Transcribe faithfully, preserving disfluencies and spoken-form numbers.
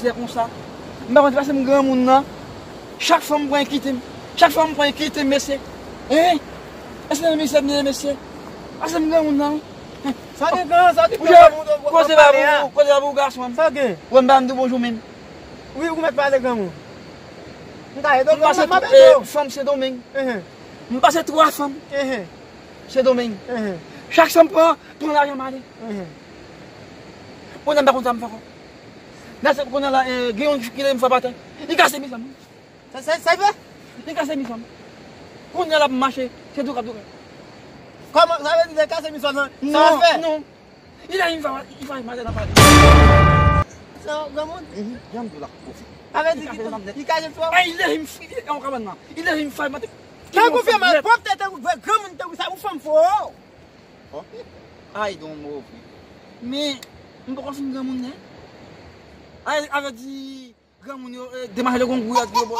Misye konsa. M pa konn se paske m granmoun nan. Chak fwa m pran kite m. Chak fwa m pran kite m, mesye. Hein? Èske nan misye, nan mesye? Paske m granmoun nan. Sa gen gran, sa gen gran moun. Koze pa pou, koze pa pou gason an. Sa gen? Wè m pa m di bonjou menm. Wi, ou mèt pale granmoun. M ta ede w, m pase m ap ede w. Fanm Sendomeng. M pase twa fanm. Sendomeng. Chak fanm pran, pran lajan m ale. Kounye a m pa konn sa m fè ankò. Nan se kounye a la, eh, gen yon ki leve m fè batay. Li kase mi fanm. Sa, sa, sa fè? Li kase mi fanm. Kounye a l ap mache, se tou k ap tou. Kòman, sa vle di lè kase mi fanm nan? Sa w ap fè? Non. Li leve m fè, li fè batay nan pale. Sa, granmoun? Janm di w la kofi. Sa vle di ki, li kase fanm nèt. Li kase fanm? Ay, li leve m fè, e yon kabann nan. Li leve m fè batay. Tan kou fè mal, pwòp tèt ou, granmoun tan kou sa, ou fanm fò. Ay, don mo vre. Men, m poko fin granmoun, nen. Ay, avè di, granmoun yo, eh, demache yo gon gwouya yo bò.